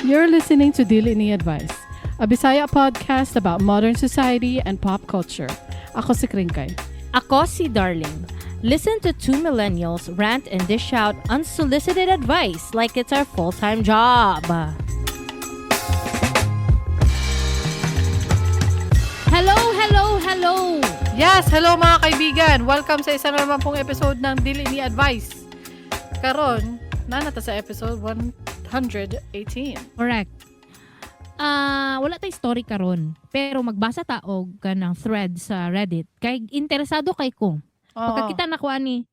You're listening to Dili Ni Advice, a Bisaya podcast about modern society and pop culture. Ako si Kringkay. Ako si Darling. Listen to two millennials rant and dish out unsolicited advice like it's our full-time job. Hello, hello, hello! Yes, hello mga kaibigan! Welcome sa isa na naman pong episode ng Dili Ni Advice. Karon, naa na ta sa episode 118. Correct. Ah, wala tay story karon, pero magbasa ta og kanang thread sa Reddit kay interesado kay ko. Pagkakita na ko ani,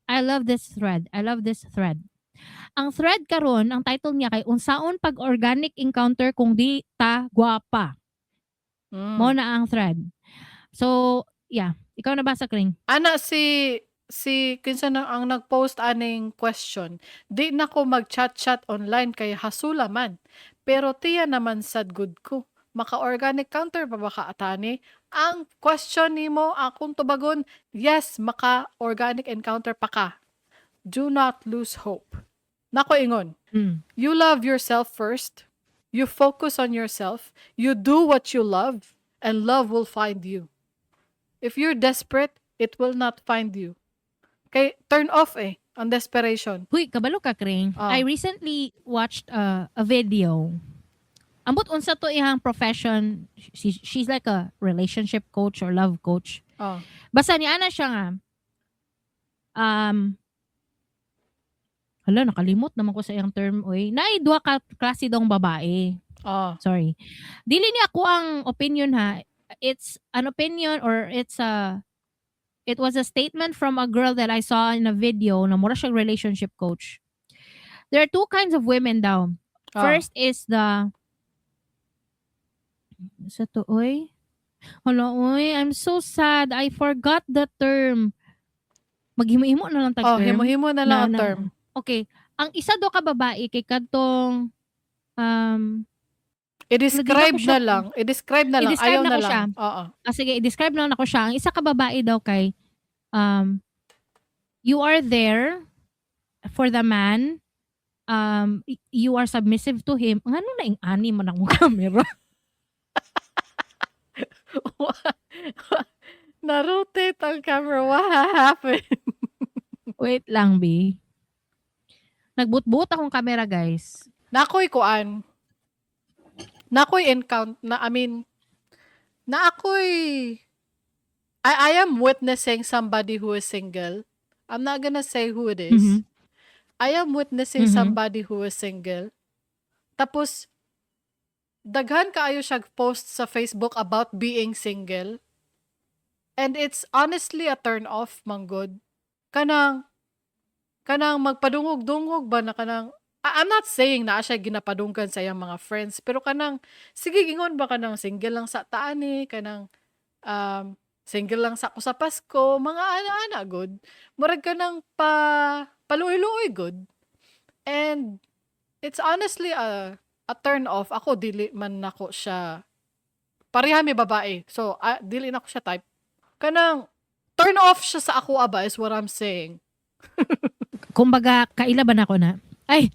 I love this thread. I love this thread. Ang thread karon, ang title niya kay "Unsaon pag organic encounter kung di ta gwapa." Mao na ang thread. So, yeah, ikaw na basa, Kring. Ana si kinsa na ang nag-post aning question. "Di na ko mag-chat-chat online kay hasula man. Pero tiya naman sad gud ko. Maka-organic counter pa ba ka atani?" Ang question nimo, akong tubagon, yes, maka-organic encounter pa ka. Do not lose hope. Nako ingon. You love yourself first. You focus on yourself. You do what you love, and love will find you. If you're desperate, it will not find you. Kay turn off eh, ang desperation. Huy, kabalo ka, Kring. Ah. I recently watched a video. Ambot unsa to iyang profession. She's like a relationship coach or love coach. Basta niya ana siya nga. Hala, nakalimot naman ko sa iyang term, oy. Naay duha ka klase dong babae. Sorry. Dili niya ako ang opinion ha. It's an opinion or it was a statement from a girl that I saw in a video na mura siyang relationship coach. There are two kinds of women daw. First is the sa to, oy. Hala, oy, I'm so sad. I forgot the term. Maghimo-himo na lang tag Oh, term. Himo-himo na lang ang term. Okay. Ang isa do ka babae kay kadtong I-describe Hindi na ko na lang. I-describe na lang. I-describe Ayaw na na ko lang. Siya. Oo. Ah, sige, i-describe na lang ako siya. Ang isa ka babae daw kay you are there for the man. You are submissive to him. Ngano na ing ani man ang camera? Na-rotate ang camera. What happened? Wait lang, B. Nagbutbut akong camera, guys. Nakoy kuan. Nakoy encounter na, I mean, na ako'y I am witnessing somebody who is single. I'm not gonna say who it is. I am witnessing somebody who is single. Tapos daghan kaayo siya post sa Facebook about being single. And it's honestly a turn off manggod. Kanang magpadungog-dungog ba na kanang I'm not saying na siya ginapadunggan sa iyang mga friends, pero kanang sige ingon ba kanang single lang sa taan ni kanang single lang sa ako sa Pasko, mga ana-ana gud. Murag kanang pa paluoy-luoy gud. And it's honestly a turn off. Ako, dili man nako siya, pareha mi babae. So dili nako siya type. Kanang turn off siya sa ako aba is what I'm saying. Kumbaga, kaila ba nako na? Ay,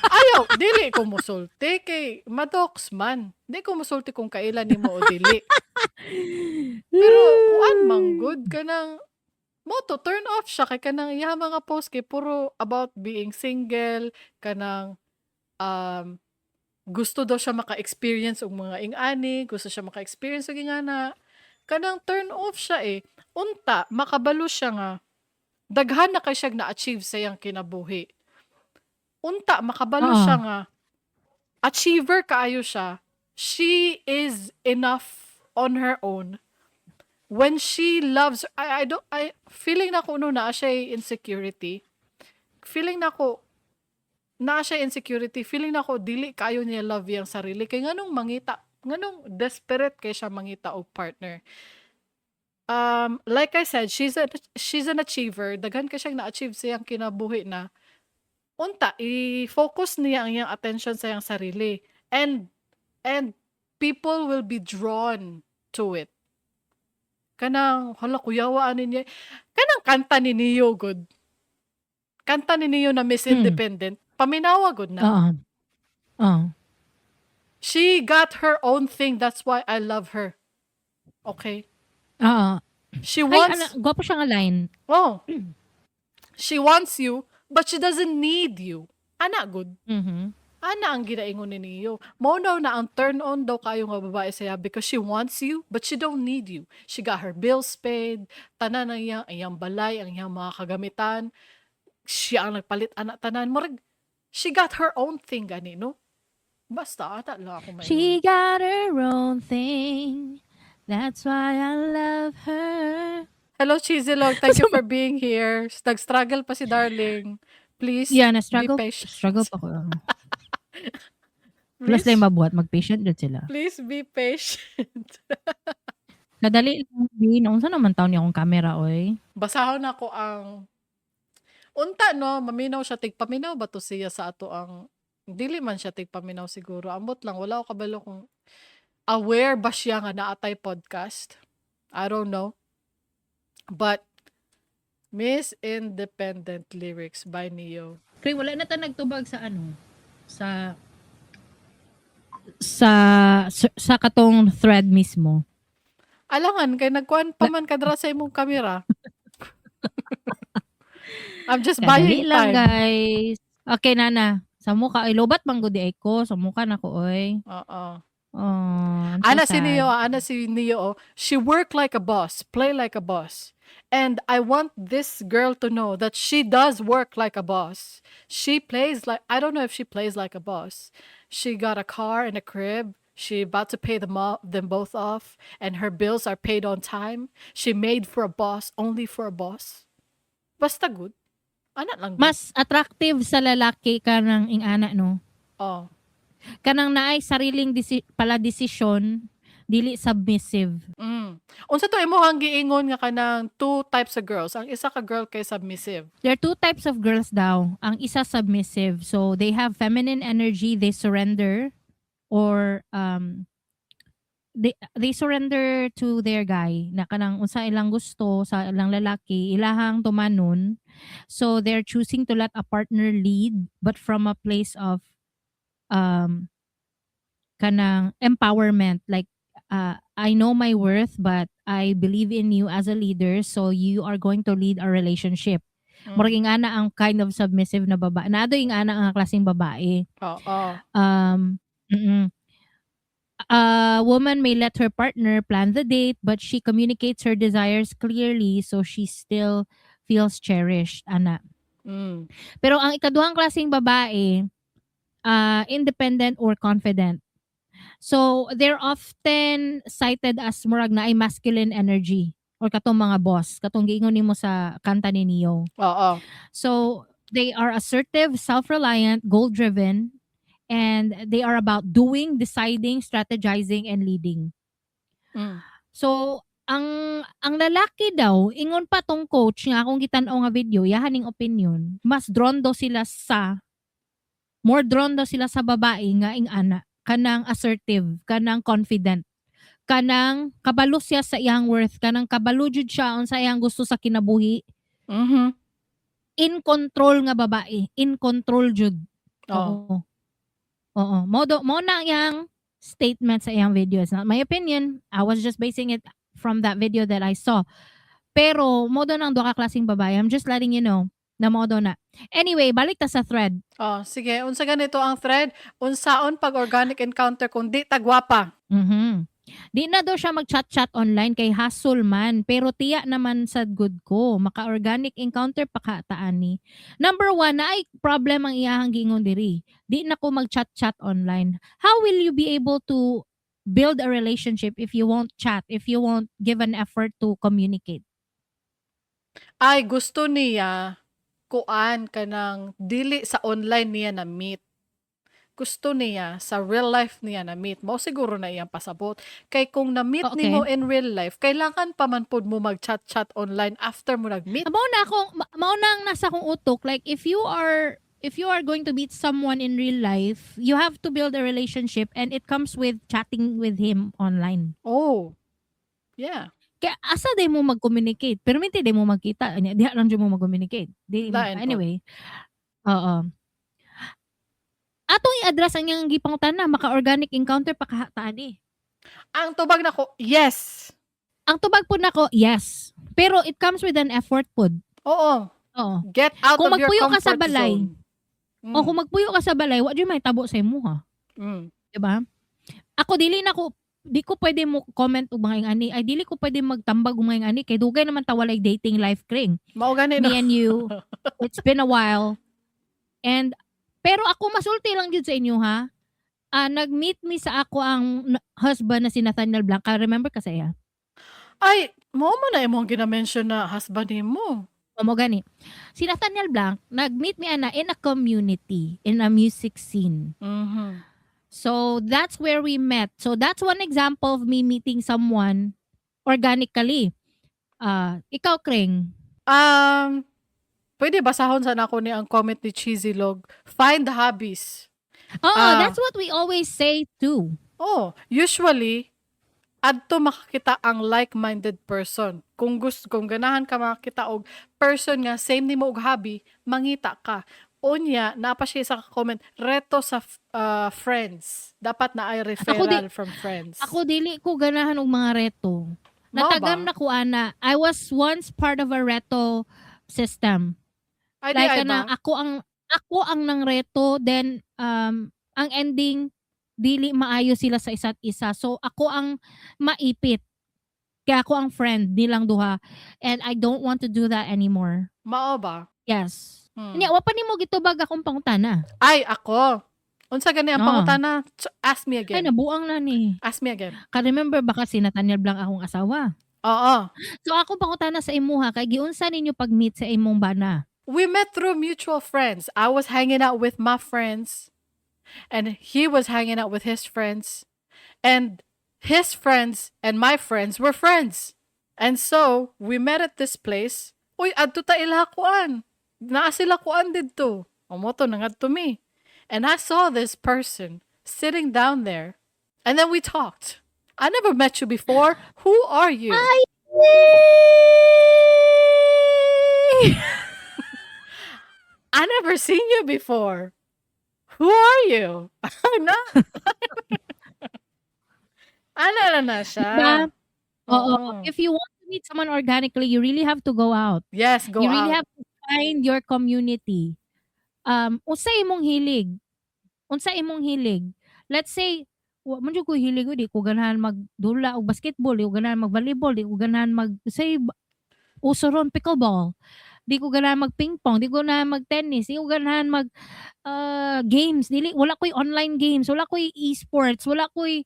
Ayaw, dili ko musulti kay madox man. Di ko musulti kung kailan nimo o dili. Pero kuan man gud, kanang mo to turn off siya kay kanang iya mga post kay puro about being single, kanang gusto daw siya maka-experience og mga ing-ani, gusto siya maka-experience og ingana. Kanang turn off siya eh. Unta makabalo siya nga daghan na kay siya na-achieve sa iyang kinabuhi. Unta makabalo Oo. Siya nga achiever kaayo siya. She is enough on her own. When she loves, I don't I feeling na ko no naa siya insecurity. Feeling na ko naa siya insecurity, feeling na ko dili kaayo niya love iyang sarili kay nganong mangita, nganong desperate kay siya mangita og partner. Like I said, she's an achiever. Daghan kay siyang na-achieve sa iyang kinabuhi na unta i-focus niya ang iyang attention sa iyang sarili and people will be drawn to it. Kanang hala, kuyawa ani niya. Kanang kanta ni Ne-Yo gud. Kanta ni Ne-Yo na Miss Independent. Paminawa gud na. Oo. Oh. She got her own thing. That's why I love her. Okay? Oo. She Ay, wants ano, gwapo siya nga line. Oh. She wants you, but she doesn't need you. Ana gud. Ana ang ginaingon ni Neo. Mao daw na ang turn on daw kayo nga babae siya because she wants you, but she don't need you. She got her bills paid, tanan ang iyang, iyang balay, ang iyang mga kagamitan. Siya ang nagpalit ana tanan. Murag, she got her own thing gani, no? Basta, ata lang ako maingon. She got her own thing. That's why I love her. Hello, Cheesy Log. Thank you for being here. Nag-struggle pa si Darling. Please, Yeah, na-struggle. be patient. Struggle pa ko. Plus Please, lang mabuhat, mag-patient jud sila. Please be patient. Kadali lang, Bi. Naunsa naman taon niya akong camera, oy. Basahon ako ang unta, no, maminaw siya, tigpaminaw ba to siya sa ato ang, dili man siya tigpaminaw siguro, ambot lang, wala ko kabalo kung aware ba siya nga naatay podcast. I don't know, but Miss Independent lyrics by Ne-Yo. Kay wala na ta nagtubag sa ano, sa katong thread mismo. Alangan kay nagkuan pa man kadra sa imong kamera. I'm just Kadali buying lang, time. Guys. Okay, nana. Sa mukha ay lobat man gud di ko, sa mukha na ko oy. Oo. Oh, I'm so Ana si sad. Ne-Yo, ana si Ne-Yo. Oh. She work like a boss, play like a boss. And I want this girl to know that she does work like a boss. She plays like, I don't know if she plays like a boss. She got a car and a crib. She about to pay them both off and her bills are paid on time. She made for a boss, only for a boss. Basta good. Ana lang gud. Mas attractive sa lalaki ka ng ingana, no? Oh. Kanang naay sariling pala desisyon, dili submissive. Unsa to imong giingon nga kanang two types of girls? Ang isa ka girl kay submissive. There are two types of girls daw. Ang isa, submissive. So they have feminine energy, they surrender or they surrender to their guy na kanang unsa ilang gusto sa ilang lalaki ilahang tumanon. So they're choosing to let a partner lead, but from a place of kanang empowerment, like, "I know my worth, but I believe in you as a leader, so you are going to lead our relationship." Murag ingana ang kind of submissive na babae. Naa daw ingana ang klaseng babae. Oo. A woman may let her partner plan the date, but she communicates her desires clearly so she still feels cherished, ana. Pero ang ikaduhang klaseng babae, independent or confident. So, they're often cited as murag naay masculine energy or katong mga boss, katong giingon nimo sa kanta ni Ne-Yo. Oo. So, they are assertive, self-reliant, goal-driven, and they are about doing, deciding, strategizing, and leading. So, ang lalaki daw, ingon pa tong coach nga akong gitan-aw nga video, iyahan ning opinion, mas drawn daw sila sa more drawn daw sila sa babae nga ing-ana, kanang assertive, kanang confident, kanang kabalo siya sa iyang worth, kanang kabalo jud siya unsa iyang gusto sa kinabuhi. In control nga babae, in control jud. Oo. Oo. Oo. Mao na ang iyang statement sa iyang video. It's not my opinion. I was just basing it from that video that I saw. Pero mao daw nang duha ka klaseng babae. I'm just letting you know na mao daw na. Anyway, balik ta sa thread. Oh, sige. Unsa ganito ang thread? Unsaon pag organic encounter kung di ta gwapa? Di na daw siya mag-chat-chat online kay hassle man, pero tiya naman sad gud ko maka-organic encounter pa ka taani. Number one, naay problem ang iyahang giingon diri. "Di na ko mag-chat-chat online." How will you be able to build a relationship if you won't chat, if you won't give an effort to communicate? Ay, gusto niya kuan, kanang dili sa online niya na meet. Gusto niya sa real life niya na meet. Mao siguro na iyang pasabot. Kay kung na-meet nimo in real life, kailangan pa man pud mo mag-chat-chat online after mo nag-meet. Mao na ang nasa akong utok, like, if you are going to meet someone in real life, you have to build a relationship and it comes with chatting with him online. Oh. Yeah. Kaya asa day mo mag-communicate? Pero minti day mo magkita, anya diha lang jud mo mag-communicate. Di Lain pod. Anyway. Oo. Atong i-address ang iyang gipangutana, maka-organic encounter pa kaha ta ani. Ang tubag nako, yes. Ang tubag pud nako, yes. Pero it comes with an effort pud. Oo. Oo. Get out Kung of your magpuyo ka sa comfort balay, zone. O kung magpuyo ka sa balay, wa jud mahitabo sa imuha. 'Di ba? Ako, dili na ko di ko pwede mo comment og mga ingani. Ay, dili ko pwede magtambag og mga ingani kay dugay naman ta walay dating life, Kring. Mao gani, no. Me and you, it's been a while. And pero ako, masulti lang jud sa inyo ha. Ah, nag-meet mi sa ako ang husband na si Nathaniel Blanca. Remember ka sa iya? Ay, mao man na imong gina-mention na husband nimo. O mo gani. Si Nathaniel Blanc, nag-meet mi ana in a community, in a music scene. So that's where we met. So that's one example of me meeting someone organically. Ah, ikaw, Kring. Pwede basahon sa nako ni ang comment ni Cheesy Log. Find hobbies. Oo, Ah. that's what we always say too. Oh, usually adto makakita ang like-minded person. Kung ganahan ka makakita og person nga same nimo og hobby, mangita ka. Unya, naa pa siya isa ka comment, reto sa friends. Dapat na ay referral from friends. Ako, dili ko ganahan og mga reto. Mao Natagam ba? na ko ana. I was once part of a reto system. Ay, di Like ay kanang ba? ako ang nang reto, then ang ending, dili maayo sila sa isa't isa. So ako ang maipit. Kaya ako ang friend nilang duha and I don't want to do that anymore. Mao ba? Yes. Hmm. Nya wa pa nimo gitubag akong pangutana. Ay, ako. Unsa gani ang Ah. pangutana? Ask me Ay, again. nabuang na ni. Ask me again. Ka remember ba kasi Nathaniel Blanc akong asawa? Oo. So ako, pangutana sa imuha kay giunsa ninyo pag-meet sa imong bana? We met through mutual friends. I was hanging out with my friends, and he was hanging out with his friends, and his friends and my friends were friends. And so, we met at this place. Uy, adto ta ila kuan. Naa sila kuan didto. O mao to, nangadto mi. And I saw this person sitting down there. And then we talked. I never met you before. Who are you? Ay! I never seen you before. Who are you? Ano? Ano na na siya? Diba? Oo. Oo. If you want to meet someone organically, you really have to go out. Yes, go You really out. have to find your community. Unsa imong hilig? Unsa imong hilig? Let's say, wa man jud ko hilig, di ko ganahan magdula og basketball, di ko ganahan mag-volleyball, di ko ganahan mag say uso ron pickleball. Di ko ganahan mag ping pong, di ko ganahan mag tennis, di ko ganahan mag games, dili, wala ko'y online games, wala ko'y e-sports, wala ko'y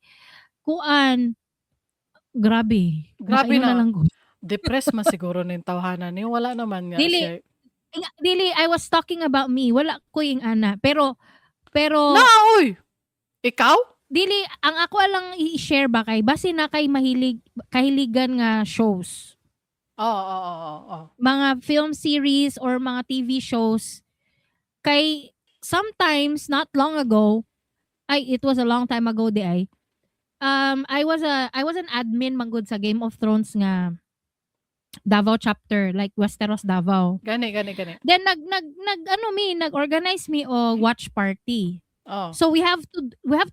kuan. Grabe. Grabe Makaingon na. Na lang ko. Depressed man siguro ning tawhana ni. Wala naman nga Dili. siya. Dili, I was talking about me. Wala ko yung ana. Pero, Na, uy! Ikaw? Dili, ang ako lang i-share ba kay, base na kay mahilig, kahiligan nga shows. Oo. Mga film series or mga TV shows. Kay, sometimes, not long ago, ay, it was a long time ago di ay, I was an admin manggod sa Game of Thrones nga Davao chapter, like Westeros Davao. Gani, gani, gani. Then nag ano mi, nag-organize mi og watch party. Oh. So we have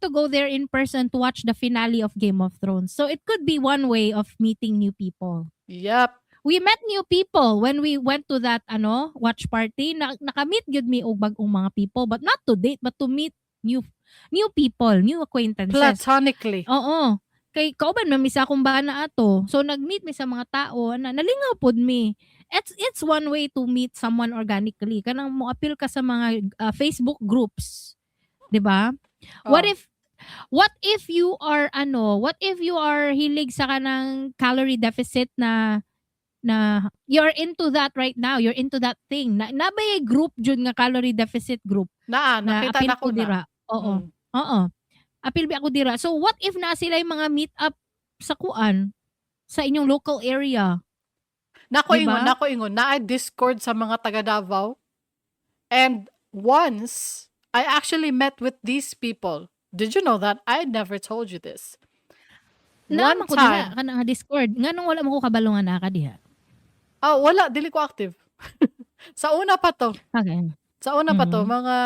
to go there in person to watch the finale of Game of Thrones. So it could be one way of meeting new people. We met new people when we went to that ano watch party. Na, naka-meet gyud mi og bag-ong mga people, but not to date, but to meet new people, new acquaintances. Platonically. Oo. Kay kauban man mi sa akong bana ato. So nag-meet mi sa mga tao na nalingaw pod mi. It's one way to meet someone organically. Kanang mo-apil ka sa mga Facebook groups. 'Di ba? What Oh. if you are ano, what if you are hilig sa kanang calorie deficit na you're into that right now, you're into that thing. Na ba group jud nga calorie deficit group Naa, na nakita apil na ko ko na. dira. Oo. Oo. Apil bi ako dira. So what if naa sila yung mga meet up sa kuan sa inyong local area? Nako Diba? ingon, nako ingon, naay Discord sa mga taga Davao. And once I actually met with these people. Did you know that? I never told you this. Naa One man ko diha time. kana nga Discord. Nganong wala mo ko kabalo nga naa ka diha? Oh, wala, dili ko active. Sa una pa to. Okay. Sa una pa to, mga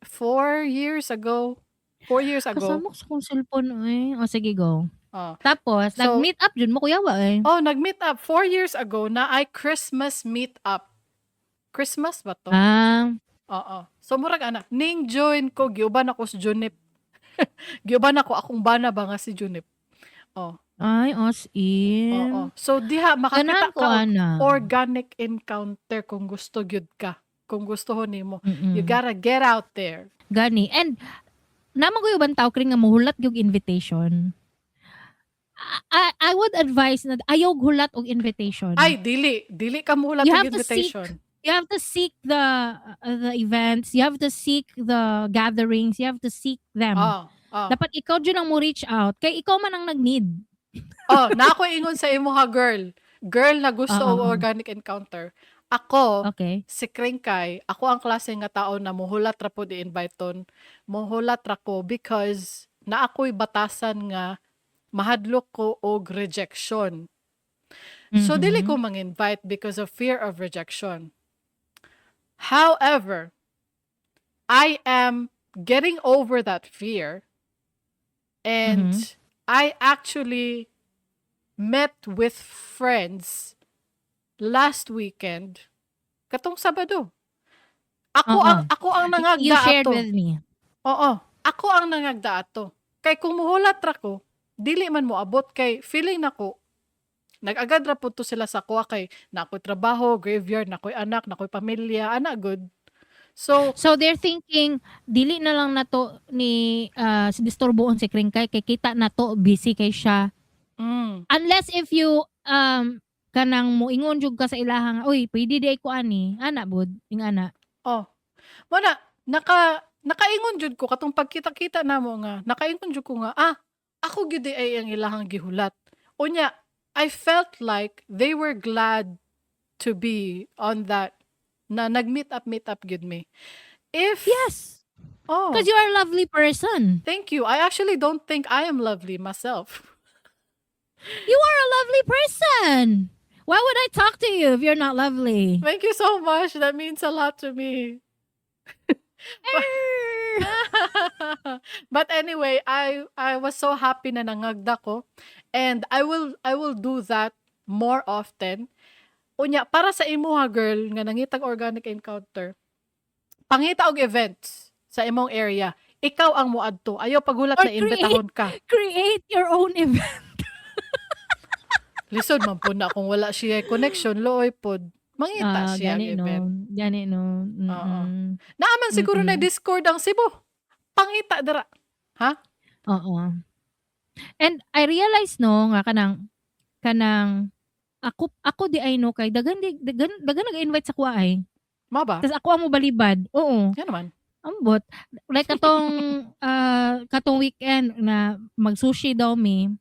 4 years ago. 4 years ago. Kasamok sa kong cellphone eh. O sige, go. Oh. Tapos, So, nag-meet up jud mo kuyawa eh. Oh, nag-meet up 4 years ago na ay Christmas meet up. Christmas ba to? Ah. Oo. So murag ana, ning join ko, giuban ako si Junip. Giuban ako akong bana ba nga si Junip. Oh. Ay, as in. Oo. So diha makakita Ganahan ko ka og ana. organic encounter kung gusto gyud ka. Kung gusto nimo. You gotta get out there. Gani. And naman ko yung tao kring nga muhulat yung invitation. I would advise na ayaw hulat og invitation. Ay, dili. Dili ka muhulat You og have to seek invitation. You have to seek the events, you have to seek the gatherings, you have to seek them. Oh. Dapat ikaw jud ang mo reach out kay ikaw man ang nag-need. Oh, na ako ingon sa imo ha, girl. Girl na gusto og organic encounter. Ako, si Kringkay, ako ang klase nga tao na muhulat ra pod i-invite ton. Muhulat ra ko because na ako'y batasan nga mahadlok ko og rejection. So dili ko mang-invite because of fear of rejection. However, I am getting over that fear and I actually met with friends last weekend, katong Sabado. Ako Oo. Ang ako ang nangagda You shared ato. with me. Oo, ako ang nangagda ato. Kay kung muhulat ra ko, dili man mo abot kay feeling nako nag-agad ra pud to sila sa kuha kay na ako'y trabaho, graveyard, na ako'y anak, na ako'y pamilya, ana good. So, So they're thinking dili na lang nato ni si disturboon si Kringkay kay kita nato busy kay siya. Unless if you kanang moingon jud ka sa ilahang, "Uy, pwede di ko ani." Ana bud, ing ana. Oh. Mo na nakaingon jud ko katong pagkita-kita namo nga, nakaingon jud ko nga, ah, ako gyud di ay ang ilahang gihulat. Unya, I felt like they were glad to be on that na nag-meet up, meet up gyud mi. If Yes. Oh. Because you are a lovely person. Thank you. I actually don't think I am lovely myself. You are a lovely person. Why would I talk to you if you're not lovely? Thank you so much. That means a lot to me. But anyway, I was so happy na nangagda ko and I will do that more often. Unya, para sa imuha, girl, nga nangitag organic encounter, pangita og events sa imong area. Ikaw ang moadto. Ayaw paghulat Or na imbitahon ka. Create your own event. Lisod man pud na kung wala siya connection, luoy pod. Mangita Ah, siya ang gani no. event. Gani no. Oo. Naaman siguro na Discord ang Cebu. Pangita dira. Ha? Oo. And I realize no nga kanang ako di ay no kay daghan di daghan daghan nag-invite sa kuha ay. Mao ba? Tas ako ang mobalibad. Oo. Yan naman. Ambot. Like katong weekend na mag-sushi daw mi.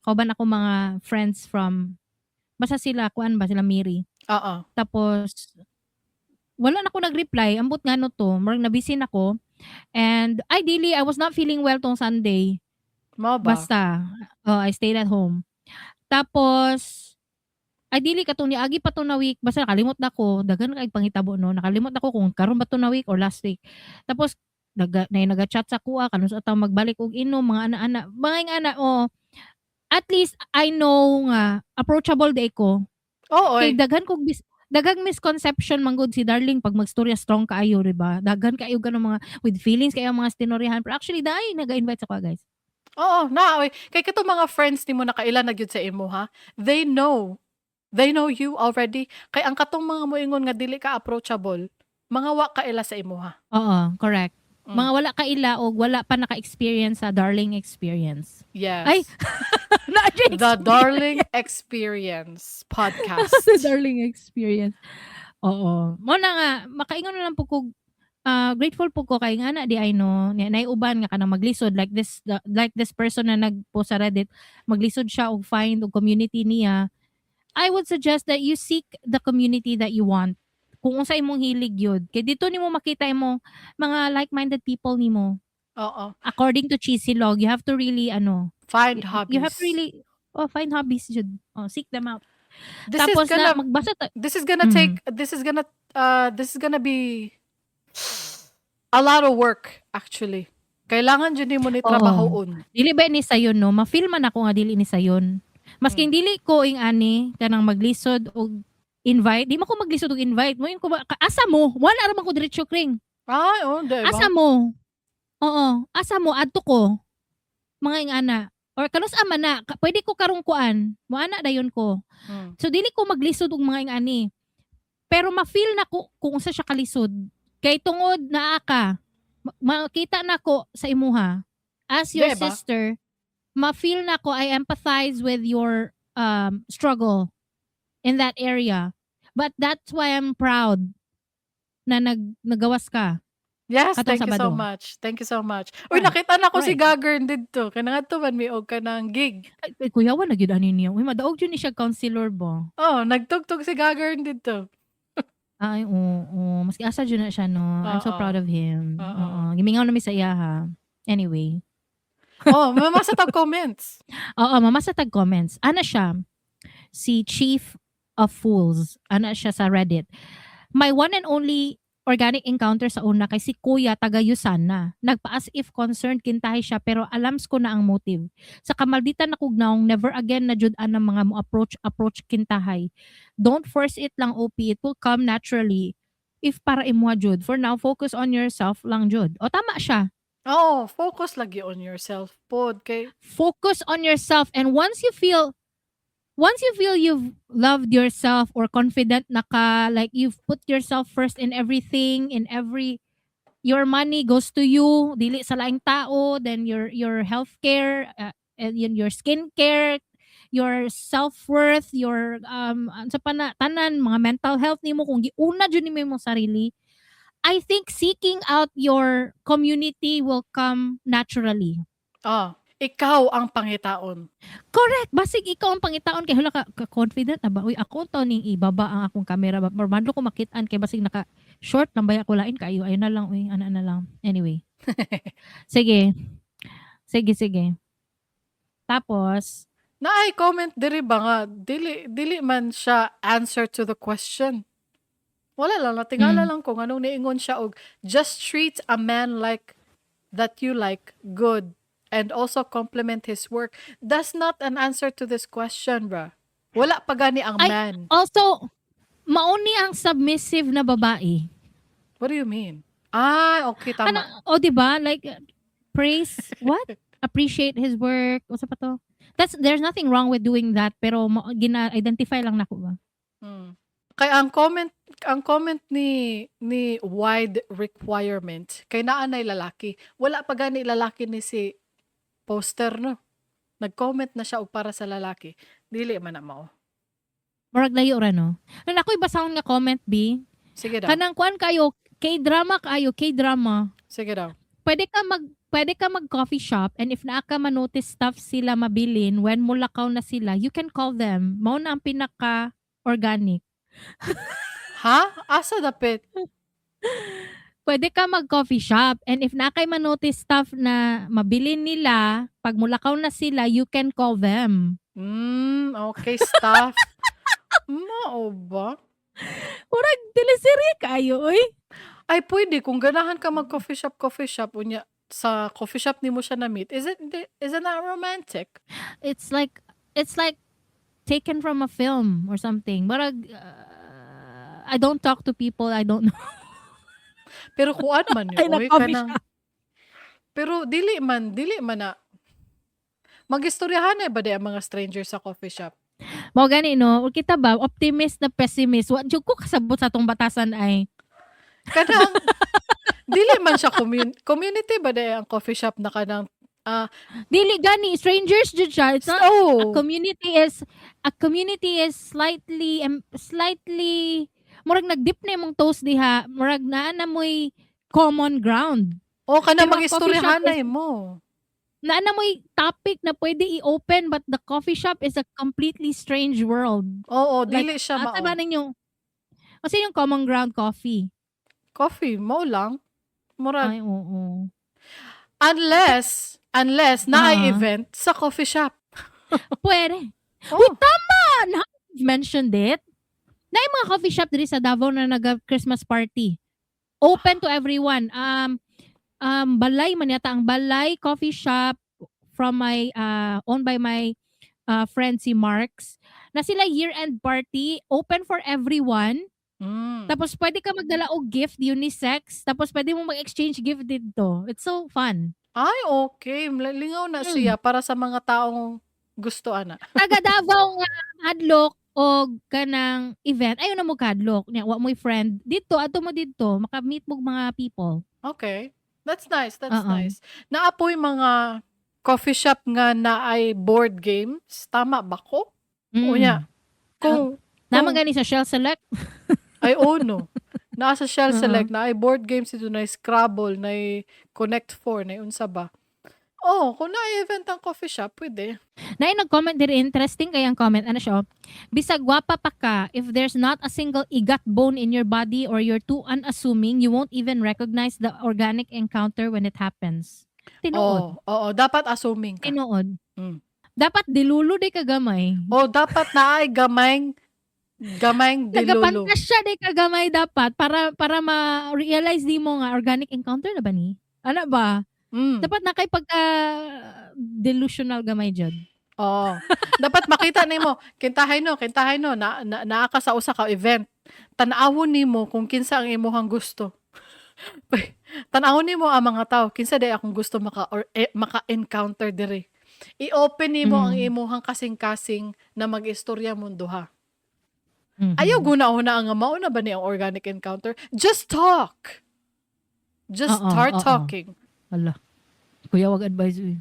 Kauban ako mga friends from basta sila kuan ba sila Miri. Oo. Tapos wala na ako nag-reply. Ambot nga no to. Murag na-busy na ko. And ideally, I was not feeling well tong Sunday. Mao ba? Basta, oh, I stayed at home. Tapos, ideally katong niagi pa to na week, basta nakalimot na ko, daghan kay panghitabo no, nakalimot na ko kung karon ba to na week or last week. Tapos naga na naga-chat sa kuha kanus ataw magbalik og inom, mga ana-ana, mga ing ana, oh. At least I know nga approachable day ko. Oo. Kay daghan kog daghang misconception manggod si Darling pag magstorya, strong kaayo, di ba? Daghan kaayo ganung mga with feelings kayo mga stinoryahan. Pero actually, dai naga-invite sa kuha, guys. Oo, na oy. Kay katong mga friends nimo nakaila na gyud sa imo ha. They know. They know you already. Kay ang katong mga moingon nga dili ka approachable, mga wa kaila sa imo ha. Oo, correct. Mga wala kaila og wala pa naka-experience sa Darling experience. Yes. Ay, na The Darling Experience podcast. The Darling experience. Oo. Mo na nga makaingon na lang po kog grateful po ko kay nga na di ay no niya naiuban nga kanang maglisod like this person na nagpost sa Reddit, maglisod siya og find og community niya. I would suggest that you seek the community that you want. Kung unsa imong hilig yun. Kay dito nimo makita imong mga like-minded people nimo. Oo. According to Cheesy Log, you have to really ano, Find you have to hobbies. really, oh, find hobbies jud. Oh, seek them out. This Tapos is gonna na magbasa ta this is gonna take this is gonna be A lot of work, actually. Kailangan jud nimo ni Oo. Trabahoon. Dili ba ni sayon, no? Ma-feel man ako nga dili ni sayon. Masking dili ko ing ani kanang maglisod og invite, di man ko maglisod og invite. Mo ko ba, asa mo? Wala ra man ko diretso, Kring. Ay, oh, di ba? Asa mo? Oo, asa mo adto ko. Mga ing ana. Or kanus ama na, pwede ko karong kuan. Mo ana dayon ko. So dili ko maglisod og mga ing ani. Pero ma-feel na ko kung unsa siya kalisod. Kay tungod naa ka, makita na ko sa imuha. As your Diba? sister, ma-feel na ko, I empathize with your struggle in that area. But that's why I'm proud na nagawas ka. Yes, Katong thank you so Sabado. Much. Thank you so much. Uy, nakita na ko si Gagern didto. Kay nangadto man mi og kanang gig. Ay, ay, kuyawa na gyud ani niya. Uy, madaog jud ni siya counselor ba? Oh, nagtugtog si Gagern didto. Ay, oo. Maski asa jud na siya, no? I'm so Oo. Proud of him. Oo. Oo. Gimingaw na mi sa iya, ha. Anyway. Oh, mamasa tag comments. Oo, mamasa tag comments. Ana siya, si Chief of Fools. Ana siya sa Reddit. "My one and only organic encounter sa una kay si Kuya taga Usana. Nagpa as if concerned kintahay siya pero alams ko na ang motive. Sa kamaldita na kugnaong, never again na jud ang mga mo approach approach kintahay. Don't force it lang, OP, it will come naturally if para imuha jud. For now, focus on yourself lang jud." O, tama siya. Oh, focus lagi on yourself pod kay Focus on yourself, and once you feel you've loved yourself or confident na ka, like you've put yourself first in everything, in every your money goes to you, dili sa laing tao, then your healthcare, and yun, your skincare, your self-worth, your sa pa na, tanan mga mental health nimo, kung giuna jud nimo imong sarili, I think seeking out your community will come naturally. Ah, ikaw ang pangitaon. Correct. Basig ikaw ang pangitaon kay hala ka, ka confident na ba? Uy, ako to ning ibaba ang akong camera ba. Madlo ko makitaan kay basig naka short lang baya ko, lain kayo. Ayun na lang, uy, ana na lang. Anyway. Sige. Sige, sige. Tapos, Naay comment diri ba nga dili man siya answer to the question. Wala lang, natingala lang ko nganong niingon siya og "Just treat a man like that you like good and also compliment his work." That's not an answer to this question, bruh. Wala pa gani ang Ay, man. Also, mauni ang submissive na babae. What do you mean? Ah, okay, tama. Ano, o di ba? Like praise what? Appreciate his work. O sa pa to? There's nothing wrong with doing that, pero gina-identify lang nako ba. Kay ang comment ni wide requirement kay naa nay lalaki. Wala pa gani lalaki ni si poster, no. Nag-comment na siya og para sa lalaki. Dili man na mao. Murag layo ra, no. Ano ako'y basahon nga comment, B? Sige daw. Kanang kuan kayo, K-drama kayo, K-drama. Sige daw. Pwede ka mag coffee shop and if naa ka ma-notice stuff sila mabilin when mulakaw na sila, you can call them. Mao na ang pinaka organic. Ha? Asa dapit? Pwede ka mag coffee shop and if naa kay ma-notice stuff na mabilin nila, pag mulakaw na sila, you can call them. Okay, staff. Mao ba? Murag teleserye kayo, oy. Ay, pwede kung ganahan ka mag coffee shop, coffee shop unya sa coffee shop nimo siya na-meet. Isn't that romantic? It's like taken from a film or something. Murag I don't talk to people I don't know. Pero kuan man Ay, yun, na oy, coffee kanang shop. Pero dili man na magistoryahan ba di ang mga stranger sa coffee shop? Mao gani, no, ug kita ba optimist na pessimist, wa jud ko kasabot sa atong batasan ay. Kanang dili man siya community ba di ang coffee shop na kanang Dili gani, strangers jud siya. It's not a community is slightly murag nag-dip na imong toes diha, murag naa na mo'y common ground. Oh, kanang Pero ang coffee shop magistoryahan mo. Naa na mo'y topic na pwede i-open, but the coffee shop is a completely strange world. Oo, Like, dili siya asa mao. ba ninyo? Kasi yung common ground, coffee. Coffee mo lang. Murag Ay, oo. unless naay event sa coffee shop. Pwede. Oh. Uy, tama! Na mentioned it. Na yung mga coffee shop diri sa Davao na naga Christmas party. Open to everyone. Balay man yata ang Balay Coffee Shop from my owned by my friend si Marks. Na sila year-end party, open for everyone. Tapos pwede ka magdala og gift, unisex. Tapos pwede mo mag-exchange gift dito. It's so fun. Ay, okay. Lingaw na siya para sa mga taong gusto ana. Taga Davao nga hadlok og kanang event, ayo na mo kadlok nya wa mo'y friend dito, adto mo didto, maka-meet mo mga people. Okay. That's nice. That's Oo. Nice. Naa po'y mga coffee shop nga naay board games. Tama ba ko? Mm. Unya. Kung Naman gani sa Shell Select. Ay, oh no. Naa sa Shell Oo. Select, naay board games dito, naay Scrabble, naay Connect 4, naay unsa ba. Oh, kung naay event ang coffee shop, pwede. Naay nag-comment diri, interesting kay ang comment. Ano siya? Oh? "Bisag gwapa pa ka, if there's not a single igat bone in your body or you're too unassuming, you won't even recognize the organic encounter when it happens." Tinuod. Oh, oo, dapat assuming ka. Tinuod. Dapat delulu di ka gamay. Oh, dapat naay gamayng gamayng delulu. Nagapantasya di ka gamay dapat para ma-realize di mo nga organic encounter na ba ni? Ano ba? Mm. Dapat na kay pagka delusional gamay jud. Oo. Dapat makita nimo, kintahay no, na naa ka sa usa ka event. Tan-awon nimo kung kinsa ang imuhang gusto. Tan-awon nimo ang mga tao, kinsa day akong gusto maka or eh, maka-encounter diri. I-open nimo ang imuhang kasing-kasing na mag-istorya mong duha. Ayaw guna-una nga mao na ba ni ang organic encounter? Just talk. Just start oo. talking. Ala. Kuya, wag advice eh.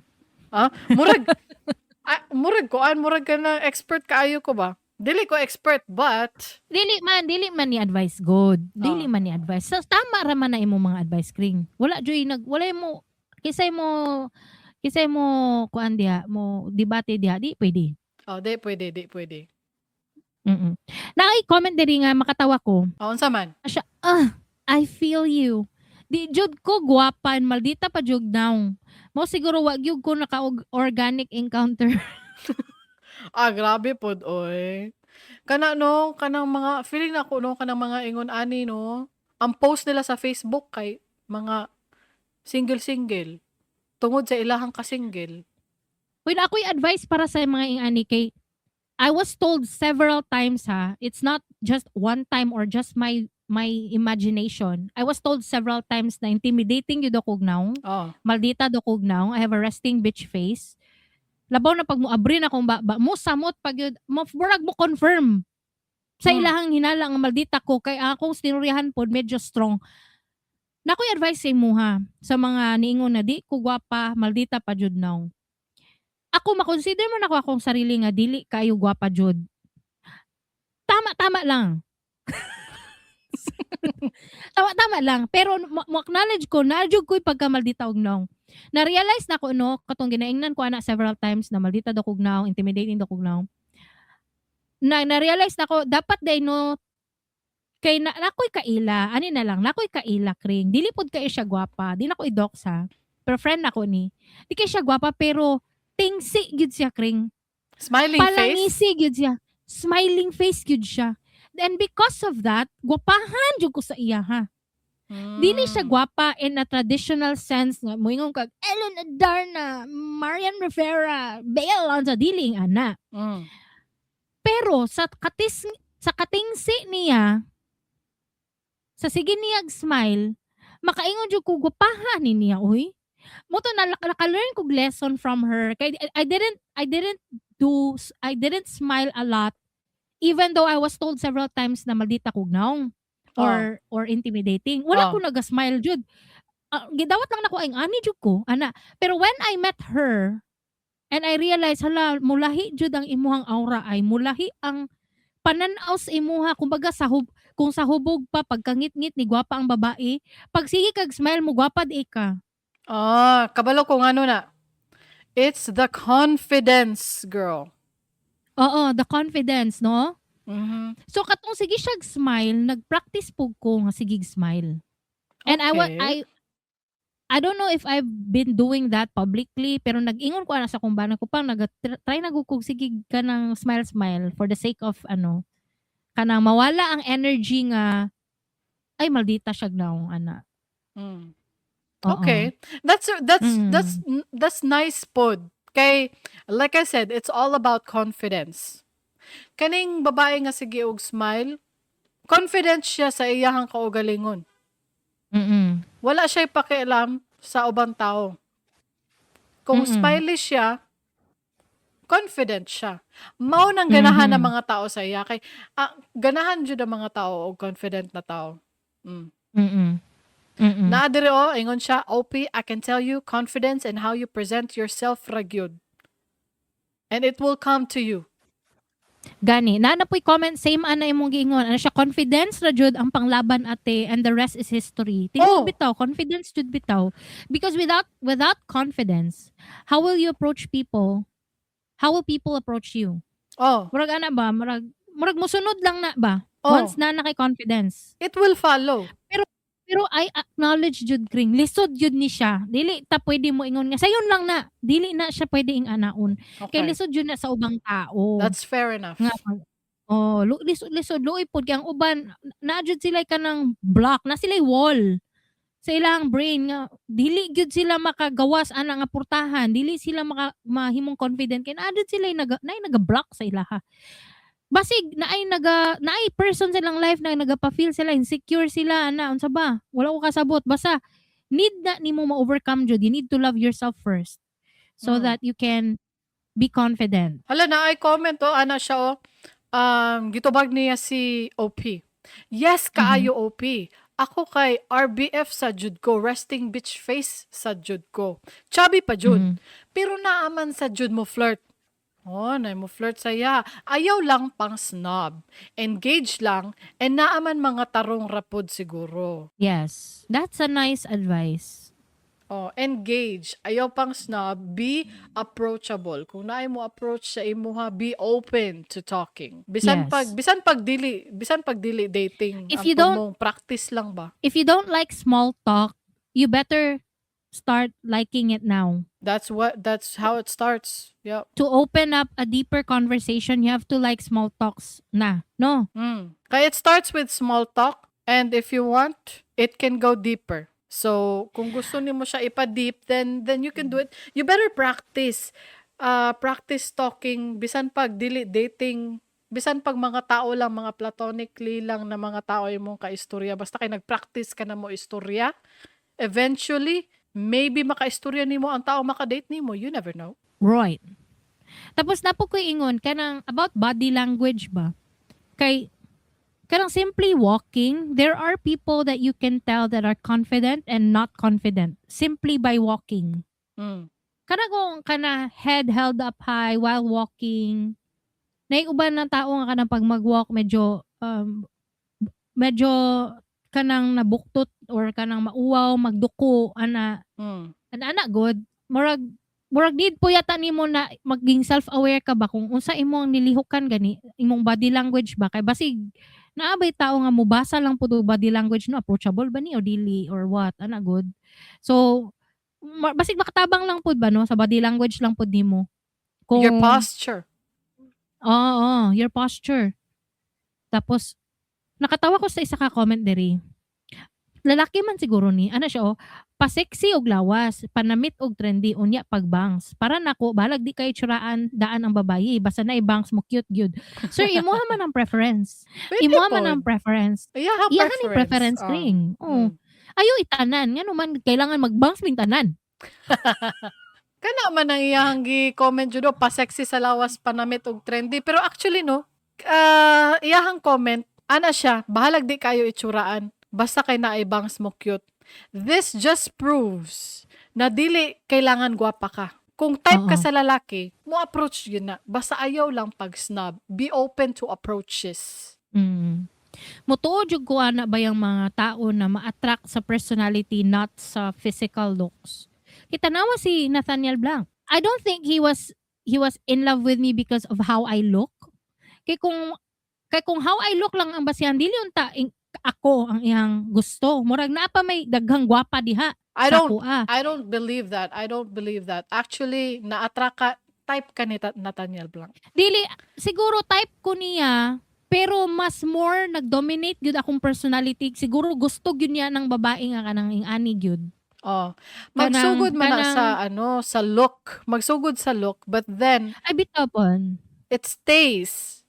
Ah, murag murag kuan, murag ka na expert kaayo ko ba? Dili ko expert, but Dili man ni advice good. Dili man ni advice. So, tama ra man na imong mga advice, Kring. Wala joy nag wala mo kisay mo kuan diha, mo debate diha, di pwede. Oh, di pwede, di pwede. Naay comment diri nga makatawa ko. Oh, unsa man? Siya, "Ah, I feel you. Di jud ko gwapa and maldita pa jud now. Mo siguro wa gyud ko naka organic encounter." Ah, grabe pod oy. Kana no, kanang mga feeling nako no, kanang mga ingon ani no. Ang post nila sa Facebook kay mga single-single tungod sa ilahang kasingle. Uy, na ako'y advice para sa mga ingani kay I was told several times ha, it's not just one time or just my imagination. I was told several times na intimidating yun ako now. Maldita do kog now. I have a resting bitch face. Labaw na pag mo abri na kong baba, mo samot pag yun, mo murag mo confirm sa ilahang hinala nga maldita ko kay akong sinurihan pod medyo strong. Nakoy advice sa imuha sa mga niingon na di ko gwapa, maldita pa jud now. Ako, makonsider mo nako akong sarili nga dili kayo gwapa jud. Tama-tama lang. Tama-tama lang. Pero mo acknowledge ko na jud ko'y pagkamaldita og nawong. Na-realize na ko no, katong ginaingnan ko ana several times na maldita daw kog nawong, intimidating daw kog nawong. Na na-realize na ko dapat day no kay na nakoy kaila, ani na lang, nakoy kaila, Kring. Dili pod kay siya gwapa, di na ko i-dox ha. Pero friend nako ni. Di kay siya gwapa pero tingsi gyud siya, Kring. Smiling face. Palangisi gyud siya. Smiling face gyud siya. And because of that, gwapahan jud ko sa iya ha. Dili siya gwapa in a traditional sense nga moingon kag Ellen Adarna, Marian Rivera, Bea Alonzo, dili ang ana. Pero sa katingsi niya, sa sige niyag smile, makaingon jud ko gwapahan ni niya oy. Mo to na naka-learn kog lesson from her. Kay I didn't smile a lot even though I was told several times na maldita kog nawong or intimidating. Wala ko naga-smile jud. Gidawat lang nako ay ani jud ko ana. Pero when I met her and I realized, hala, mulahi jud ang imuhang aura ay mulahi ang panan-aw sa imuha, kumbaga sa kung sa hubog pa pagkangit-ngit ni gwapa ang babae, pag sige kag smile mo gwapa di ka. Ah, kabalo ko ngano na. It's the confidence, girl. Oo, the confidence, no? Mhm. So katong sige siyag smile, nag-practice pug ko nga sige smile. And I wa I don't know if I've been doing that publicly pero nag-ingon ko ana sa akong bana ko pang nag-try na gud kog sige kanang smile smile for the sake of ano, kanang mawala ang energy nga Ay, maldita siya naong ana. Oo. Okay. That's that's nice pod. Kay like I said, it's all about confidence. Kaning babae nga sige og smile, confident siya sa iyahang kaugalingon. Wala siya pakialam sa ubang tao. Kung smiley siya, confident siya. Mao nang ganahan ng mga tao sa iya kay ganahan jud ang mga tao og confident na tao. Naa diri oh, ingon siya, "OP, I can tell you confidence and how you present yourself ra gyud. And it will come to you." Gani, naa na po'y comment same ana imong giingon. Ano siya, "Confidence ra jud ang panglaban, ate, and the rest is history." Tinuod bitaw, confidence jud bitaw. Because without confidence, how will you approach people? How will people approach you? Oh. Murag ana ba, murag musunod lang na ba? Oh. Once na na kay confidence. It will follow. Pero pero I acknowledge jud, Kring, lisod jud ni siya. Dili ta pwede mo ingon nga sayon lang na. Dili na siya pwede ing anaon. Kay lisod jud na sa ubang tao. That's fair enough. Nga oh, lisod lisod luoy pod kay ang uban naa jud sila kanang block, na sila'y wall sa ilang brain nga dili gyud sila makagawas ana nga portahan, dili sila maka mahimong confident kay naa jud sila naga naay naga-block sa ilaha. Basig naay naga naay person sa ilang life na nagapa-feel sila insecure sila ana, unsa ba? Wala ko kasabot, basta need na nimo ma-overcome jud. You need to love yourself first so that you can be confident. Hala, naay comment oh, ana siya oh. Gitubag niya si OP. "Yes kaayo, OP. Ako kay RBF sa jud ko, resting bitch face sa jud ko. Chubby pa jud. Pero naaman sa jud mo flirt." Oh, na mo flirt saya. "Ayaw lang pang snob. Engage lang and naaman mga tarong rapod siguro." Yes, that's a nice advice. Oh, engage. Ayaw pang snob, be approachable. Kung naay mo approach sa imuha, be open to talking. Bisan pag dili dating, If ang you don't pumong practice lang ba? If you don't like small talk, you better start liking it now. That's how it starts. Yep. To open up a deeper conversation, you have to like small talks na, no? Kaya it starts with small talk and if you want, it can go deeper. So, kung gusto nimo siya ipa-deep, then you can do it. You better practice. Practice talking bisan pag dili dating, bisan pag mga tao lang, mga platonically lang na mga tao imong kaistorya. Basta kay nag-practice ka na mo istorya, eventually, maybe makaistorya nimo ang tao maka-date nimo. You never know. Right. Tapos naa po ko'y ingon kanang about body language ba? Kay kanang simply walking, there are people that you can tell that are confident and not confident simply by walking. Kana kung kana head held up high while walking. Naay uban ng tao nga kanang pag mag-walk medyo kanang nabuktot or kanang mauwaw, magduko ana. Ana ana good. Murag need po yata nimo na maging self-aware ka ba kung unsa imong nilihukan gani, imong body language ba, kay basig naa bay tao nga mobasa lang pud og body language, no, approachable ba ni o dili or what, ana good. So basig makatabang lang pud ba, no, sa body language lang pud nimo. Kung Your posture. Oo, your posture. Tapos nakatawa ko sa isa ka comment diri. Lalaki man siguro ni, ana siya oh, "Pa-sexy og lawas, panamit og trendy unya pag bangs. Para nako balag di kay tsuraan daan ang babayi, basta naay bangs mo cute gyud." Sir, imuha man ang preference. Pwede Imuha man pod. ang preference. Iyaha Iyaha ni preference. Preference ring. Oo. Ayo itanan, ngano man kailangan mag-bangs ming tanan? Kana man ang iyahang gi-comment jud oh, pa-sexy sa lawas, panamit og trendy. Pero actually no, iyahang comment, ana siya, "Bahalag di kayo itsuraan, basta kay naay bangs mo cute." This just proves na dili kailangan gwapa ka. Kung type ka Oo. Sa lalaki, mo approach yun na. Basta ayaw lang pag snob. Be open to approaches. Mutuo jud ko ana ba yung mga tao na ma-attract sa personality, not sa physical looks. Kita nawa si Nathaniel Blanc. I don't think he was in love with me because of how I look. Kay kung how I look lang ang basihan, dili unta ako ang iyang gusto. Murag naa pa may daghang gwapa diha I sa don't akoa. I don't believe that. I don't believe that. Actually, na-attract ka, type ka ni Nathaniel Blanc. Dili siguro type ko niya. Pero mas more nag-dominate gyud akong personality. Siguro gusto gyud niya ng babae nga kanang ing-ani gyud. Oh. Kanang Magsugod man na kanang sa ano, sa look. Magsugod sa look, but then Ay, bitaw pon. It stays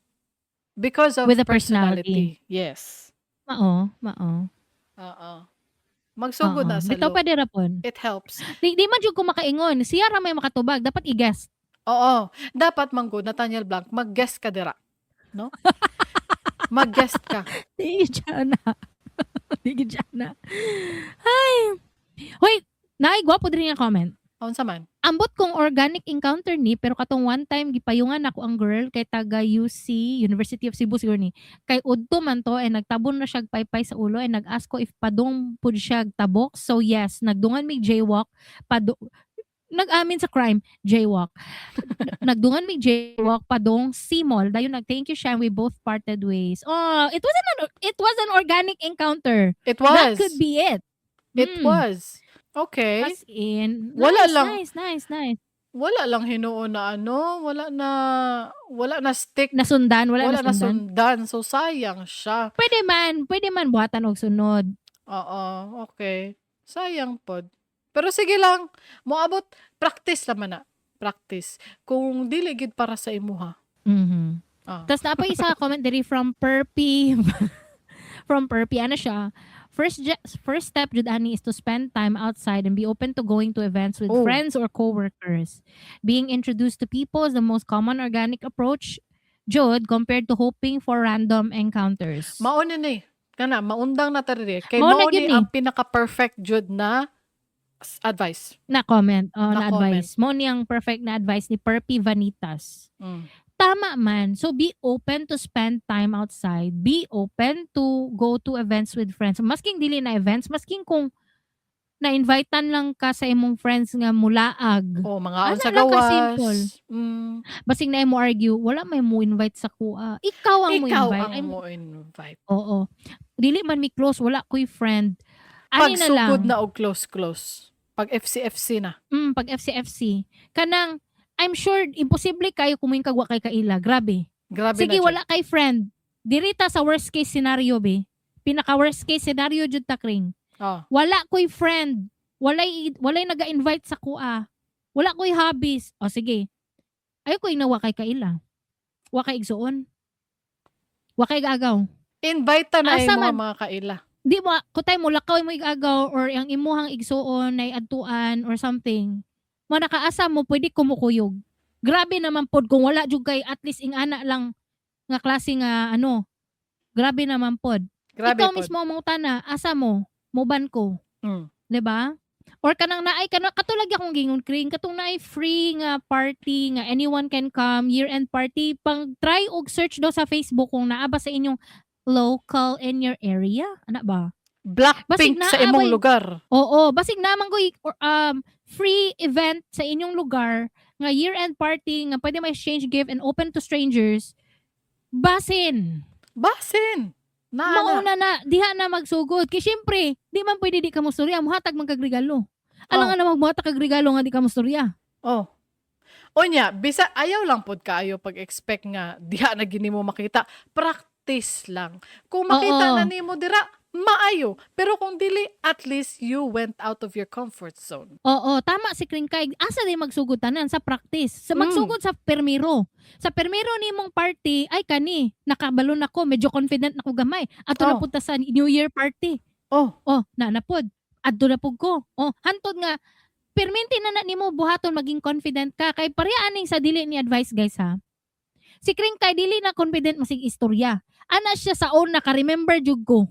because of With the personality. personality. Yes. Mao, mao. Oo. Magsugod Oo, na sa bitaw look. pwede ra pon. It helps. Di man jud ko makaingon. Siya ra may makatubag, dapat i-guest. Oo. Dapat manggod, Nathaniel Blanc, mag-guest ka dira, no? Mag-guest ka. Di gid siya na. Di gid siya na. Ay. Wait, naay gwapo diri nga comment. Unsa man? Ambot kung organic encounter ni, pero katong one time gipayungan ako ang girl kay taga UC, University of Cebu siguro ni. Kay udto man to and nagtabon na siya paypay sa ulo and nag-ask ko if padung pud siya tabok. So yes, nagdungan mig jaywalk, nag-amin sa crime, jaywalk. Nagdungan mig jaywalk padung C-Mall. Dayon nag-thank you siya and we both parted ways. Oh, it was an organic encounter. It That was. could be it. It was. Okay. As in, Wala nice, lang. nice, nice, nice. Wala lang hinuon na ano, wala na stick, Nasundan, wala, wala na nasundan. sundan. So sayang siya. Pwede man buhatan og sunod. Oo, okay. Sayang pod. Pero sige lang, moabot, practice naman na. Practice. Kung dili gid para sa imuha. Ah. Tapos naa pa isa ka comment diri from Perpy. From Perpy, ano siya? First step jud ani is to spend time outside and be open to going to events with friends or coworkers. Being introduced to people is the most common organic approach jud compared to hoping for random encounters. Mao ni ni. Kana maundang na ta diri. Kay Mao na mao gyud ni ni. ang pinaka-perfect jud na advice. Na comment, oh, Na na comment. advice. Mao ni ang perfect na advice ni Perpy Vanitas. Tama man. So be open to spend time outside. Be open to go to events with friends. Masking dili na events, masking kung na-invitean lang ka sa imong friends nga mulaag. Oh, mga Ana sa lang ka gawas. simple. Basing na mo argue, wala may mo invite sa kuha. Ikaw ang mo Ikaw invite. ang Ay, mo invite. oo. Dili man mi close, wala ko'y friend. Ani na lang. Pagsugod na og close close. Pag FCFC na. Pag FCFC. Kanang, I'm sure, imposible kayo kung kag wa kay kaila. Grabe. Grabe Sige, na jud. wala kay friend. Dirita sa worst case scenario, be. Pinaka worst case scenario jud ta, Kring. Oh. Wala ko'y friend. Walay naga-invite sa kuha. Wala ko'y hobbies. O sige. Ayo ko'y na wa kay kaila. Wa kay igsuon. Wa kay igagaw. Invite ta na Asa imo man? mga kaila. Di mo kutay mo lakaw mo igagaw or ang imuhang igsuon ay adtuan or something. Mo nakaasa mo pwede kumukuyog. Grabe naman pod kung wala jud kay at least ingana lang nga klase nga ano. Grabe naman pod. Grabe Ikaw pod. mismo ang mangutana, asa mo? Moban ko. 'Di ba? Or kanang naay kanang katulad akong gingon, Kring, katong naay free nga party nga anyone can come, year-end party, pang try og search daw sa Facebook kung naa ba sa inyong local in your area, ana ba? Blackpink Basig sa naa imong bay- lugar. Oo, basig naman ko or, free event sa inyong lugar nga year-end party nga pwede may exchange gift and open to strangers. Basin. Basin. Na, na. Mauna na, diha na magsugod. Kay syempre, di man pwede di ka mostorya, muhatag man kag regalo. Alam Oh. nga na magmuhatag kag regalo nga di ka mostorya. Oh. Unya, bisa ayaw lang pod kaayo pag-expect nga diha na gini mo makita. Practice lang. Kung makita na nimo dira, maayo. Pero kung dili, at least you went out of your comfort zone. Oo, tama si Kringkay. Asa din magsugod tanan sa practice. Sa magsugod sa permiro. Sa permiro nimong party, ay kani, nakabalo na ko, medyo confident na ko gamay. Ato na Oh. punta sa New Year party. Oh, Oh, na na pod. Adto na pud ko. Oh, hantod nga perminti na na nimo buhaton maging confident ka kay pareha aning sa dili ni advice, guys, ha. Si Kringkay dili na confident masig istorya. Ana siya sa own naka-remember jud ko.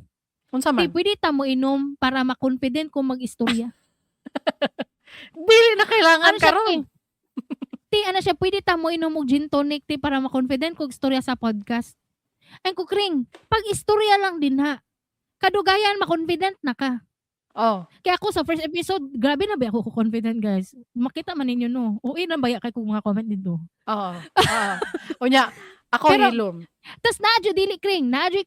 Unsa Di man? pwede ta mo inom para ma-confident kung mag-istorya. Dili na kailangan Ano siya, karon. eh? Ti, ano siya, pwede ta mo inom og gin tonic, ti, para ma-confident kog istorya sa podcast. Ay ko, Kring, pag istorya lang din ha. Kadugayan, ma-confident na ka. Oh. Kaya ako sa first episode, grabe na ba ako confident, guys? Makita man ninyo, no? Uy, na baya kay kong mga comment dito. Oo. Oo. Unya, ako hilom. Tas naadyo dili, Kring, naadyo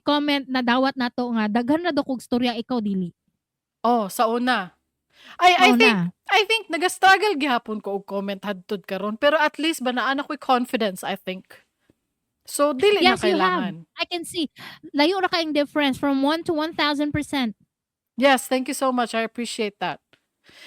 comment na dawat nato nga daghan na daw kog storya, ikaw dili. Oh, sa una. Ay, I Mao think na. I think naga-struggle gihapon ko og comment hadtod karon, pero at least ba naa na ko'y confidence, I think. So dili na Yes, you have. kailangan. I can see. Layo ra kayong difference from 1 to 1,000%. Yes, thank you so much. I appreciate that.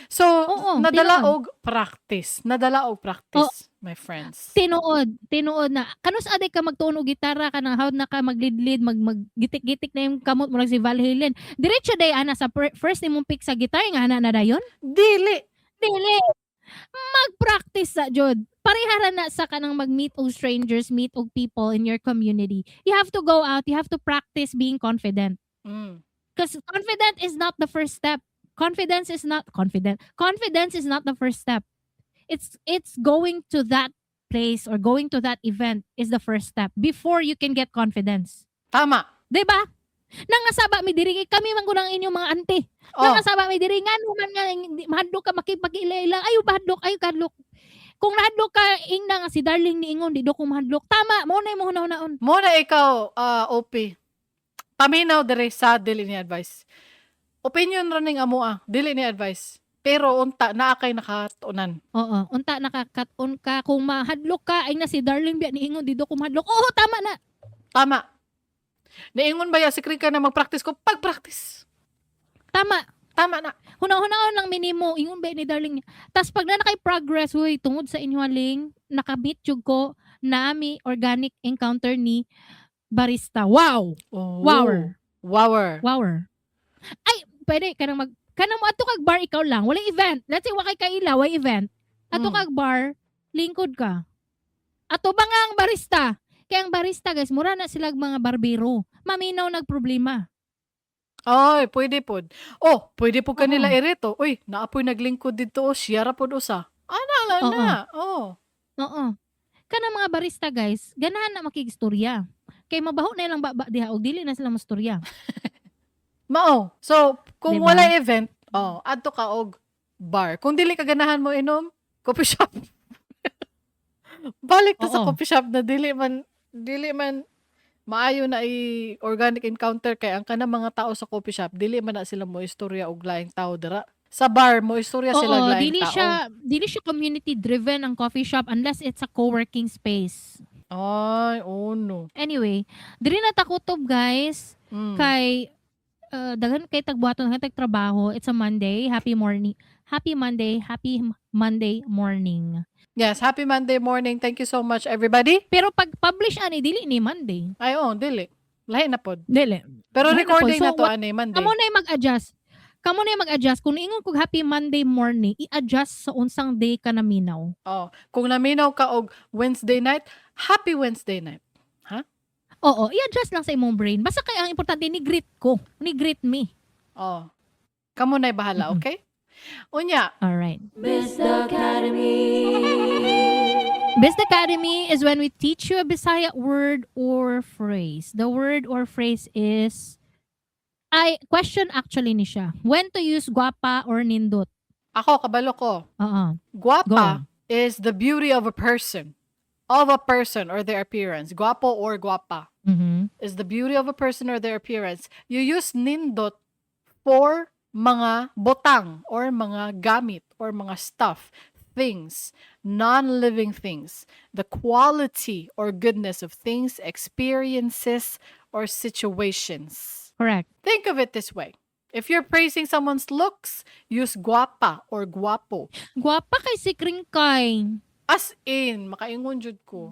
So, Oo, nadala tinuod. og practice. Nadala og practice, my friends. Tinuod, tinuod na. Kanus aday ka magtuon og gitara kanang hawd na ka maglidlid, mag gitik-gitik na yung kamot mo si Van Halen. Diretso day ana sa first nimong pick sa guitar nga ana na dayon? Dili. Dili. Mag-practice sa jud. Parehara na sa kanang mag-meet og strangers, meet og people in your community. You have to go out, you have to practice being confident. Because confident is not the first step. Confidence is not confident. Confidence is not the first step. It's going to that place or going to that event is the first step before you can get confidence. Tama. 'Di ba? Nangasaba mi diri kay kami man gud ang inyong mga auntie. Nangasaba mi diri, ngano man nga mahadlok ka makipag-ila-ila, ayo bahadlok, ayo kahadlok. Kung nahadlok ka, ingna nga si Darling niingon di do ko mahadlok. Tama, mo na imong hunahunahon. Mo na ikaw, OP. Paminaw dire sa dili ni advice. Opinion ra ning amo ah, dili ni advice. Pero unta naa kay nakatunan. Oo, unta nakakat-on ka kung mahadlok ka ay na si Darling biya niingon di do ko mahadlok. Oo, tama na. Tama. Niingon ba ya si Krika na mag-practice ko? Pag-practice. Tama. Tama na. Hunahunahon lang minimo ingon ba ni Darling niya. Tas pag na nakay progress, huy, tungod sa inyo ling nakamit jud ko naami organic encounter ni barista. Wow. Oh. Wower. Wower. Wower. Ay, pwede kanang mag kanang mo adto kag bar ikaw lang, walay event. Let's say wa kay kaila, way event. Adto kag bar, lingkod ka. Ato ba nga ang barista? Kaya ang barista guys, mura na sila mga barbero. Maminaw nagproblema. Ay, pwede pod. Oh, pwede po kanila irito. Uy, naapoy naglingkod dito. Oh, siya ra pod usa. Ana lang na. Oh. Oo. Kanang mga barista guys, ganahan na makigistorya. Kay mabaho na ilang baba diha og dili na sila mastorya. Mao. So, kung Diba? wala event, oh, adto ka og bar. Kung dili ka ganahan mo inom, coffee shop. Balik ta sa coffee shop na dili man maayo na i organic encounter kay ang kanang mga tao sa coffee shop dili man na sila mo istorya og laing tao dira. Sa bar mo istorya sila og laing dili tao. Siya community driven ang coffee shop unless it's a co-working space. Ay, oh no. Anyway, diri na takutob guys kay daghan kay tagbuhaton, daghan tag trabaho. It's a Monday. Happy morning. Happy Monday. Happy Monday morning. Yes, happy Monday morning. Thank you so much, everybody. Pero pag publish ani dili ni Monday. Ay, oh, dili. Lahi na pod. Dili. Pero Lahi na pod. recording So, na to ani Monday. Kamo na yung mag-adjust. Kamo na yung mag-adjust. Kung niingon kog happy Monday morning, i-adjust sa unsang day ka naminaw. Oh, kung naminaw ka og Wednesday night, happy Wednesday night. Oo, i-adjust lang sa imong brain. Basta kay ang importante ni greet ko, ni greet me. Oh. Kamo na'y bahala, okay? Unya, All right. Miss Academy. Best Academy is when we teach you a Bisaya word or phrase. The word or phrase is, ay, question actually ni siya. When to use guapa or nindot? Ako kabalo ko. Oo. Guapa Go. is the beauty of a person. Of a person or their appearance. Guapo or guapa is the beauty of a person or their appearance. You use nindot for mga botang or mga gamit or mga stuff, things, non-living things, the quality or goodness of things, experiences, or situations. Correct. Think of it this way. If you're praising someone's looks, use guapa or guapo. Guapa kay si Kringkay. As in, makaingon jud ko.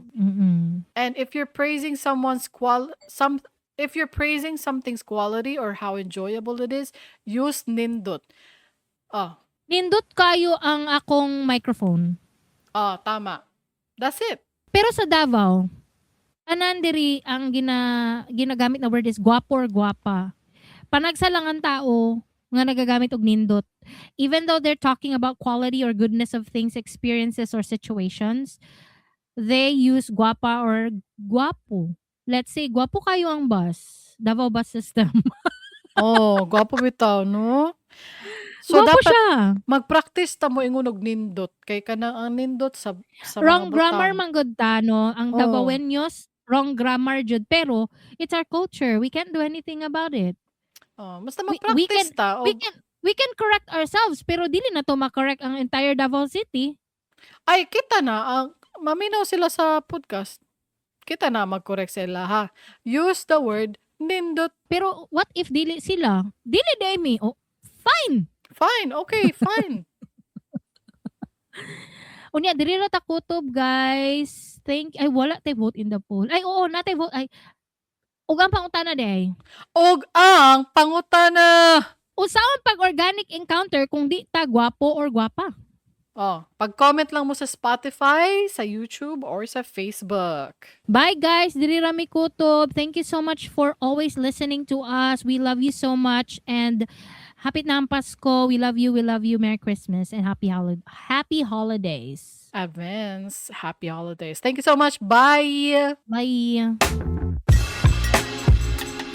And if you're praising someone's qual some if you're praising something's quality or how enjoyable it is, use nindot. Oh, Nindot kayo ang akong microphone. Oh, tama. That's it. Pero sa Davao, tanan diri ang ginagamit na word is guwapo or guwapa. Panagsa lang ang tao nga nagagamit og nindot. Even though they're talking about quality or goodness of things, experiences, or situations, they use guwapa or guwapo. Let's say, guwapo kayo ang bus. Davao bus system. Oh, gwapo bitaw, no? So Guwapo dapat siya. mag-practice ta mo ingon og nindot kay kanang ang nindot sa Wrong mga grammar butang. man gud ta, no? Ang Davaoenos, wrong grammar jud. Pero, it's our culture. We can't do anything about it. Oh, basta We mag-practice ta. We can correct ourselves pero dili na to ma-correct ang entire Davao City. Ay, kita na ang maminaw sila sa podcast. Kita na mag-correct sila ha. Use the word "nindot." Pero what if dili sila? Dili diay mi. Oh, fine. Fine, okay, fine. Unya diri ra ta kutob, guys. Thank ay, wala tay vote in the poll. Ay, oo, naa tay vote ay. Ug ang pangutana diay. Og ang pangutana. Unsaon pag organic encounter kung di ta gwapo or gwapa? Oh, pag-comment lang mo sa Spotify, sa YouTube, or sa Facebook. Bye, guys, diri ra mi kutob. Thank you so much for always listening to us. We love you so much and happy na ang Pasko. We love you. We love you. Merry Christmas and happy holidays. Advance. Happy holidays. Thank you so much. Bye! Bye.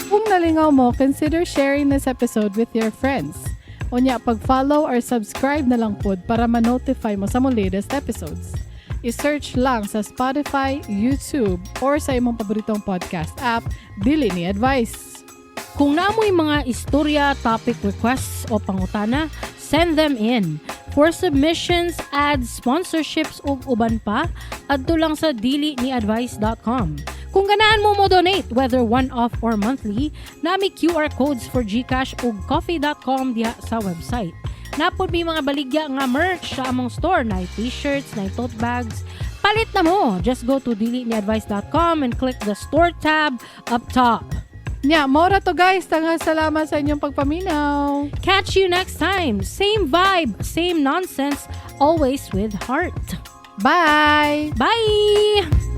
Kung nalingaw mo, consider sharing this episode with your friends. Unya, pag-follow or subscribe na lang pod para ma-notify mo sa mong latest episodes. I-search lang sa Spotify, YouTube, or sa imong paboritong podcast app, Dili Ni Advice. Kung naa moy mga istorya, topic requests o pangutana, send them in. For submissions, ads, sponsorships ug uban pa, adto lang sa diliniadvice.com. Kung ganahan mo mo donate, whether one-off or monthly, naa mi QR codes for GCash ug ko-fi.com diha sa website. Naa pod mi mga baligya nga merch sa among store, na t-shirts, na tote bags. Palit na mo! Just go to diliniadvice.com and click the store tab up top. Nya, mao ra to, guys. Daghang salamat sa inyong pagpaminaw. Catch you next time. Same vibe, same nonsense, always with heart. Bye! Bye!